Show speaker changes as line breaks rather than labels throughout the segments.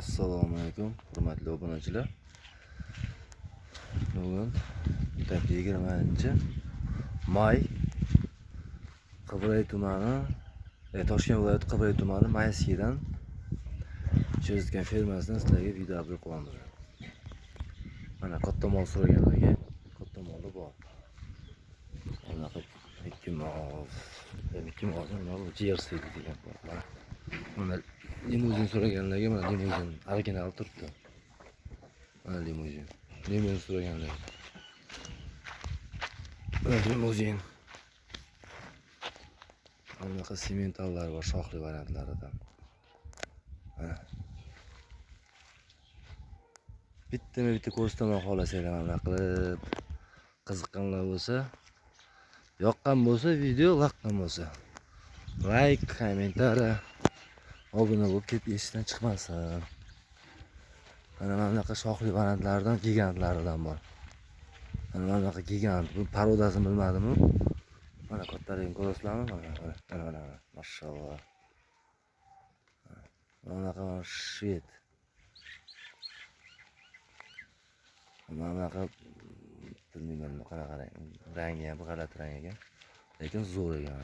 Assalomu alaykum, hurmatli obunachilar. Bugun 20 may Qibray tumani, Toshkent viloyati Qibray tumani Mayskiydan Chezitgan fermasidan sizlarga video обзор qilyapmiz. Mana katta mol so'raganlarga katta moli bor. Bunaqa Mickey Mouse, Mickey Mouse nima bu? Jersey degan bor. Mana. Mana limuzin so'raganlarga mana limuzin original turibdi. Mana limuzin. Limuzin so'raganlarga. Mana limuzin. Mana bunaqa sementallar bor, shoxli variantlaridan. Mana. Bittama bitta ko'rsataman xohlasanglar, mana bunaqa qilib qiziqqanlar bo'lsa, yoqqan bo'lsa video, yoqqan bo'lsa layk, kommentariya, obuna bo'lib ketib esdan chiqmasin. Mana bunaqa shoxli variantlardan, gigantlaridan bor. Mana bunaqa gigant, bu порода sini bilmadimu. Mana kattaligini ko'rasizlarmi? Mana mana mana mana, mashalloh. Mana bunaqa shved. Mana bunaqa bilmayman qanaqa rang, rangi ham g'alati rang ekan, lekin zo'r ekan.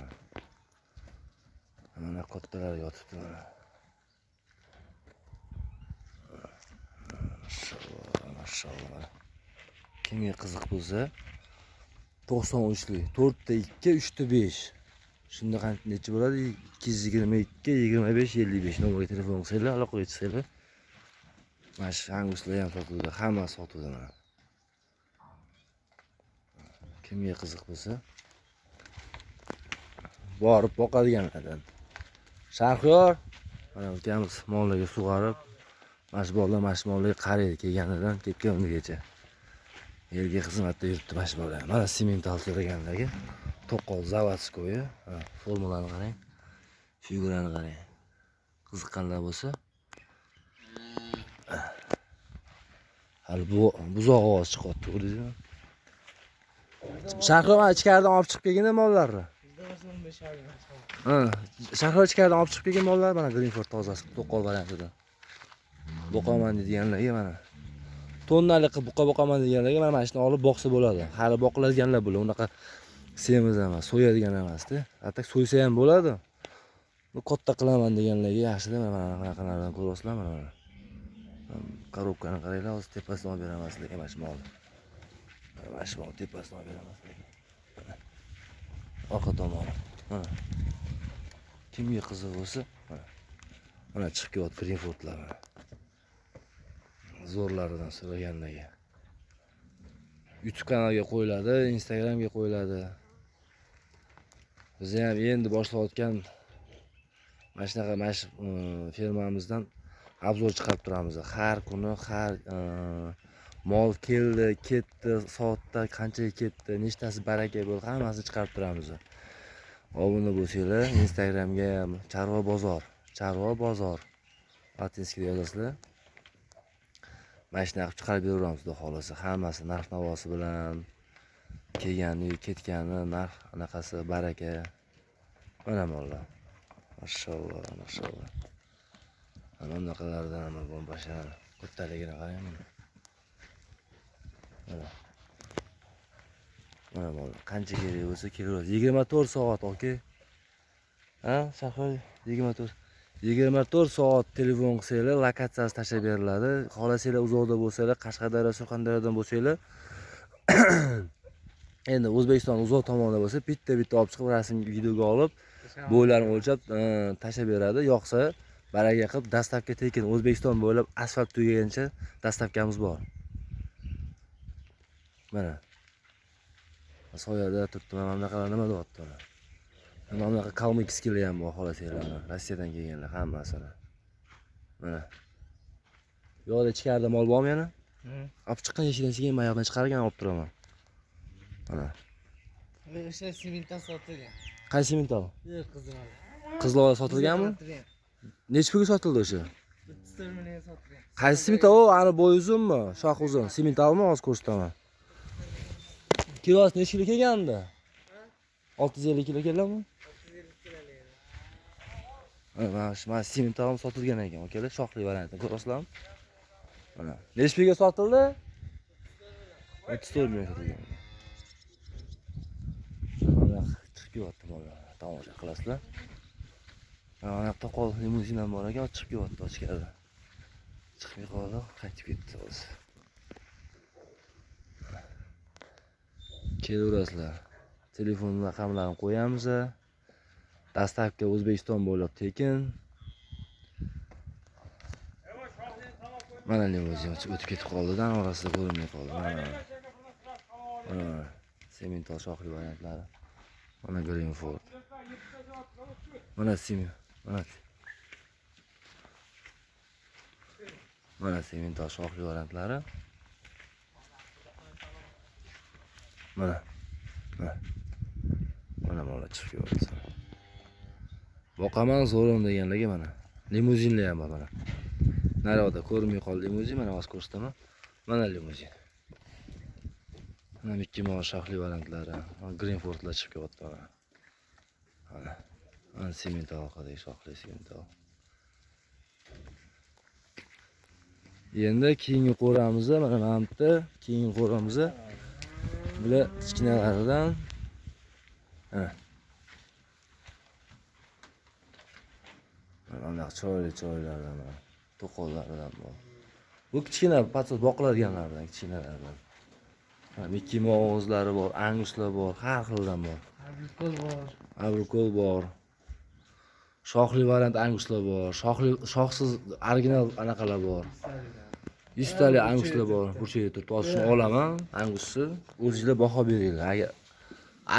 Mana kattalar yotibdi mana. Mashalloh, mashalloh. Kimga qiziq bo'lsa 93lik 4 2 3 5. Shunda qancha necha bo'ladi? 222 25 55 nomerga telefon qilsanglar, aloqaga chiqsanglar. Mana shu anguslar ham sotuvda, hammasi sotuvda mana. Kimga qiziq bo'lsa borib boqadiganlardan. Shahriyor mana ukamiz mollarga sug'orib, mana shu bolalar mana shu mollarga qaraydi kelganidan ketgunigacha. Yerga xizmatda yuribdi mana shu bola. Mana semental so'raganlarga to'qol заводской, formulani qarang, figurani qarang. Qiziqqanlar bo'lsa hali bu buzoq ovozi chiqyapti, ko'rdingizmi? Shahriyor mana ichkaridan olib chiqib kelgin mollarni. Ha, Shahriyor ichkaridan olib chiqib kelgan mollar mana Greenford tozasi, to'qol variantida. Boqaman deganlarga mana tonnalik qilib buqa boqaman deganlarga mana shuni olib boqsa bo'ladi. Hali boqiladiganlar bular, unaqa semiz emas, so'yadigan emasda. Hatto so'ysa ham bo'ladi. Bu katta qilaman deganlarga yaxshida mana bunaqalardan ko'rasizlar mana. Korobkani qaranglar, hozir tepasidan olib beraman sizlarga mana shu molni. Mana shu mol tepasidan olib beraman sizlarga. Orqa tomoni. Mana. Kimga qiziq bo'lsa, mana. Mana chiqib kelyapti Greenfordlar mana. Zo'rlaridan so'raganlarga. YouTube kanaliga qo'yiladi, Instagramga qo'yiladi. Biz ham endi boshlayotgan mana shunaqa mana shu fermamizdan обзор chiqarib turamiz. Har kuni har mol keldi, ketdi, soatda qanchaga ketdi, nechtasi baraka bo'ldi, hammasini chiqarib turamiz. Obuna bo'lsanglar, Instagramga ham Chorva bozor, Chorva bozor latinskiyda yozasizlar. Mana shunaqa qilib chiqarib beraveramiz xudo xohlasa. Hammasi narx-navosi bilan kelgani, ketgani, narx anaqasi baraka. Mana mollar. Mashalloh, mashalloh. Mana bunaqalardan ham bor bashar. Kattaligini qarang mana. Mana. Mana mol. Qancha kerak bo'lsa kelaveradi. 24 soat, okey. Ha, Shahriyor 24 soat telefon qilsanglar, lokatsiyasi tashlab beriladi. Xohlasanglar uzoqda bo'lsanglar, Qashqadaryo, Surxondaryodan bo'lsanglar, endi O'zbekiston uzoq tomonda bo'lsa, bitta-bitta olib chiqib rasm videoga olib, bo'ylarini o'lchab tashlab beradi. Yoqsa baraka qilib доставка tekin O'zbekiston bo'ylab asfalt tugaguncha доставка miz bor. Mana. Soyada turibdi, mana bunaqalar nima deyapti mana. Mana bunaqa калмыцкий lar ham bor xohlasanglar, mana Rossiyadan kelganlar hammasini. Mana. Bu yoqda ichkarida mol bormi yana? Olib chiqqan eshigidan sekin men yoqdan chiqargan olib turaman. Mana.
O'sha sementdan sotilgan.
Qaysi semental?
Yo'q, Qizilola.
Qizilola sotilganmi? Necha pulga sotildi o'sha?
34 millionga sotilgan.
Qaysi semental? O, ani bo'yi uzunmi? Shox uzun. Sementalmi? Hozir ko'rsataman. Kilosi necha kilo kelgandi? 650 kilo keladimi?
650 kilolik.
Mana shu mana semental ham sotilgan ekan, akalar, shoxli variantini ko'rasizlarmi? Mana. Necha pulga sotildi? 34 million sotilgan ekan. Mana chiqib kelyapti mollar. Tomosha qilasizlar. Mana to'qol limuzin ham bor ekan, chiqib kelyapti ichkarida. Chiqmay qoldi, qaytib ketdi o'zi. Kelaverasizlar. Telefon raqamlarini qo'yamiz. Dastavka O'zbekiston bo'ylab tekin. Mana limuzin o'tib ketib qoldi-da, orasida ko'rinmay qoldi. Mana. Mana semental shoxli variantlari. Mana Greenford. Mana sement, mana. Mana semental shoxli variantlari. Mana. Mana. Mana mollar chiqib kelyapti. Boqaman zo'rim deganlarga mana. Limuzinlar ham bor mana. Naryoqda ko'rinmay qoldi limuzin, mana hozir ko'rsataman. Mana limuzin. Mana Mickey Mouse shoxli variantlari, Greenfordlar chiqib kelyapti mana. Mana. Mana semental orqadagi shoxli semental. Endi keyingi qo'ramizda mana bu yerda keyingi qo'ramizda bular kichkinalaridan. Mana. Mana bunaqa chiroyli chiroylilardan mana to'qollaridan bor. Bu kichkina patsot boqiladiganlardan, kichkinalardan. Mana Mickey Mouse'lari bor, Anguslar bor, har xildan bor.
Abrikol bor.
Abrikol bor. Shoxli variant Anguslar bor, shoxli, shoxsiz original anaqalar bor. 100 talik Anguslar bor. Burchakda turibdi. Hozir shuni olaman, Angusni. O'zingizlar baho beringlar. Agar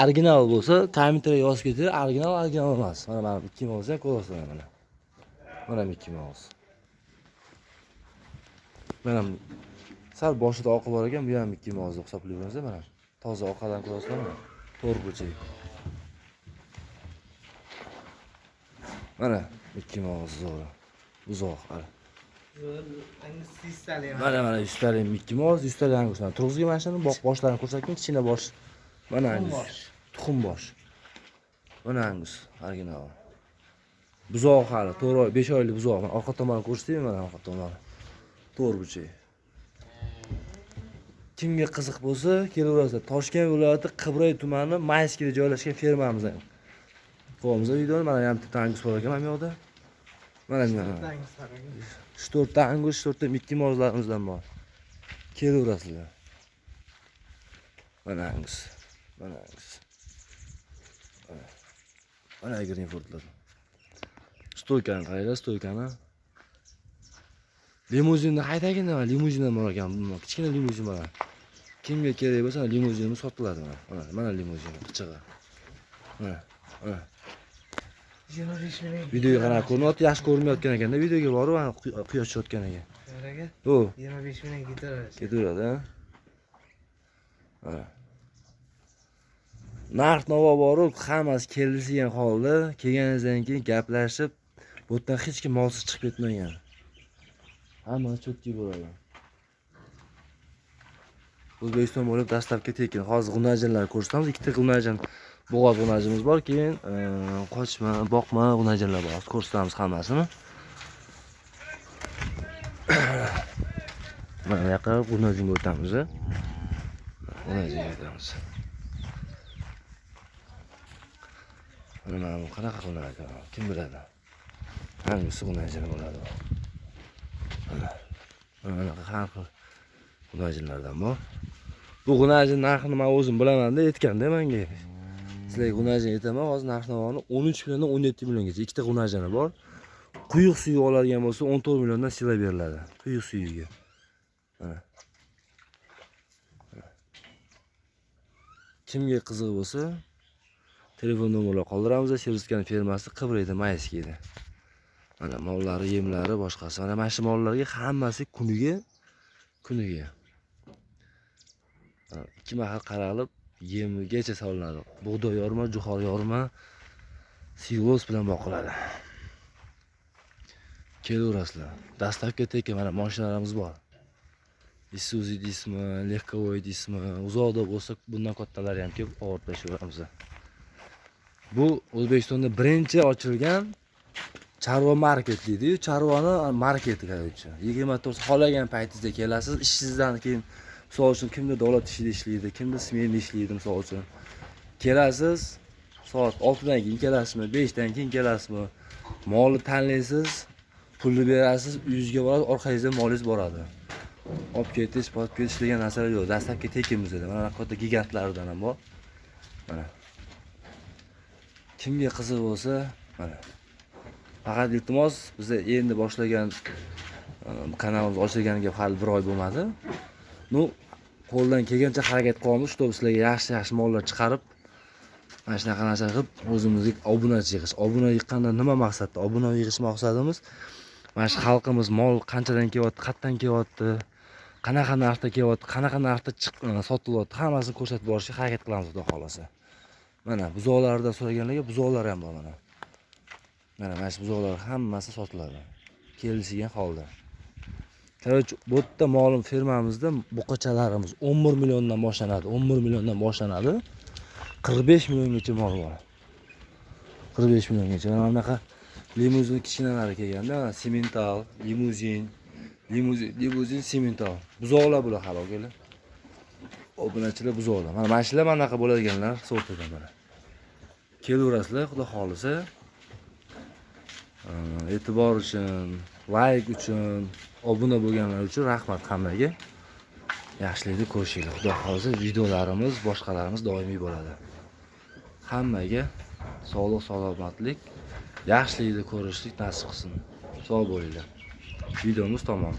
original bo'lsa, kommentariyga yozib ketinglar, original, original emas. Mana mana Mickey Mouse ham ko'rasizlar mana. Mana Mickey Mouse. Mana sal boshida oqi bor ekan, bu ham Mickey Mouse deb hisoblaymiz mana. Toza oqadan ko'rasizlar mana. To'rt burchak. Mana Mickey Mouse zo'ri. Uzoq hali. Mana mana 100 talik Mickey Mouse, 100 talik Angus. Mana turg'izgan mana shuni boshlarini ko'rsatgin, kichkina bosh. Mana Angus. Tuxum bosh. Mana Angus original. Buzoq hali 4 oy, 5 oylik buzoq. Mana orqa tomonini ko'rsataymi, mana orqa tomoni. To'rt burchak. Kimga qiziq bo'lsa, kelaverasizlar. Toshkent viloyati Qibray tumani Mayskida joylashgan fermamizdan. Qo'yamiz videoni. Mana ham bitta Angus bor ekan mana bu yoqda. Mana mana. Shu 4 ta Angus, shu 4 ta Mickey Mouse'larimizdan bor. Kelaverasizlar. Mana Angus. Mana Angus. Mana Greenfordlar. Stoykani qaranglar, stoykani. Limuzinni haydagin nima? Limuzin ham bor ekan, kichkina limuzin bor. Kimga kerak bo'lsa, limuzinimiz sotiladi mana. Mana, mana limuzin qichig'i. Mana, mana.
25 million.
Videoga qarab ko'rinyapti, yaxshi ko'rinmayotgan ekanda, videoga borib, ana quyosh tushayotgan ekan.
Aka.
O,
25 million ketaveradi.
Ketaveradi, ha? Mana. Narx-navo borib, hammasi kelishgan holda, kelganingizdan keyin gaplashib, bu yerdan hech kim molsiz chiqib ketmagan. Hammasi cho'tki bo'ladi. O'zbekiston bo'lib dastlabki tekin. Hozir g'unajinlar ko'rsatamiz. Ikkita g'unajin, bo'g'oz g'unajimiz bor, keyin qochma, boqma g'unajinlar bor. Hozir ko'rsatamiz hammasini. Mana bu yoqqa g'unajinga o'tamiz. G'unajinga o'tamiz. Mana bu qanaqa g'unajin? Kim biladi? Hangisi g'unajin bo'ladi? Mana bunaqa har xil g'unajinlardan bor. Bu g'unajin narxini men o'zim bilaman-da, aytganda menga. Sizlarga g'unajin aytaman, hozir narx-navoni 13 milliondan 17 milliongacha ikkita g'unajini bor. Quyuq suyi oladigan bo'lsa 14 milliondan sila beriladi. Quyuq suyiga. Mana. Kimga qiziq bo'lsa, telefon nomerlar qoldiramiz. Serviskan firmasi Qibrayda, Mayskida. Mana mollari, yemlari, boshqasi. Mana mana shu mollarga hammasi kuniga 2 mahal qaralib yemigacha solinadi. Bug'doy yorma, jo'xor yorma, silos bilan boqiladi. Kelaverasizlar. Dastlabki tekin mana mashinalarimiz bor. Isuzu deysizmi, lегковой deysizmi, uzoqda bo'lsa bundan kattalari ham kelib olib tashlayveramiz. Bu O'zbekistonda birinchi ochilgan Chorva market deydi-yu, chorvani marketi, короче. 24 xohlagan paytingizda kelasiz, ishingizdan keyin, misol uchun, kimdir davlat ishida ishlaydi, kimdir smena ishlaydi, misol uchun. Kelasiz, soat 6 dan keyin kelasizmi, 5 dan keyin kelasizmi, molni tanlaysiz, pulni berasiz, uyingizga borasiz, orqangizdan molingiz boradi. Olib ketish, olib ketish degan narsalar yo'q. Dastlabki tekin bizda. Mana katta gigantlardan ham bor. Mana. Kimga qiziq bo'lsa, mana. Faqat iltimos, biza endi boshlagan kanalimiz ochilganiga hali bir oy bo'lmadi. Ну, qo'ldan kelgancha harakat qilyapmiz, чтобы sizlarga yaxshi-yaxshi mollar chiqarib, mana shunaqa narsa qilib, o'zimizga obunachi yig'ish. Obuna yiqqanda nima maqsadda? Obuna yig'ish maqsadimiz mana shu xalqimiz mol qanchadan kelyapti, qayerdan kelyapti, qanaqa narxda kelyapti, qanaqa narxda sotilyapti, hammasini ko'rsatib borishga harakat qilamiz, xudo xohlasa. Mana buzoqlardan so'raganlarga buzoqlar ham bor mana. Mana shu buzoqlar hammasi sotiladi. Kelishgan holda. Короче, bu yerda ma'lum fermamizda buqachalarimiz 11 milliondan boshlanadi. 11 milliondan boshlanadi. 45 milliongacha mol bor. 45 milliongacha. Mana bunaqa limuzin kichkinalari kelganda, mana semental, limuzin, limuzin, limuzin, semental. Buzoqlar bular hali, akalar. Obunachilar, buzoqlar. Mana shular mana bunaqa bo'ladiganlar sortidan mana. Kelaverasizlar, xudo xohlasa. E'tibor uchun, layk uchun, obuna bo'lganlar uchun rahmat hammaga. Yaxshilikda ko'rishinglar. Xudo xohlasa videolarimiz, boshqalarimiz doimiy bo'ladi. Hammaga sog'lik, salomatlik, yaxshilikda ko'rishlik nasib qilsin. Sog' bo'linglar. Videomiz tamom.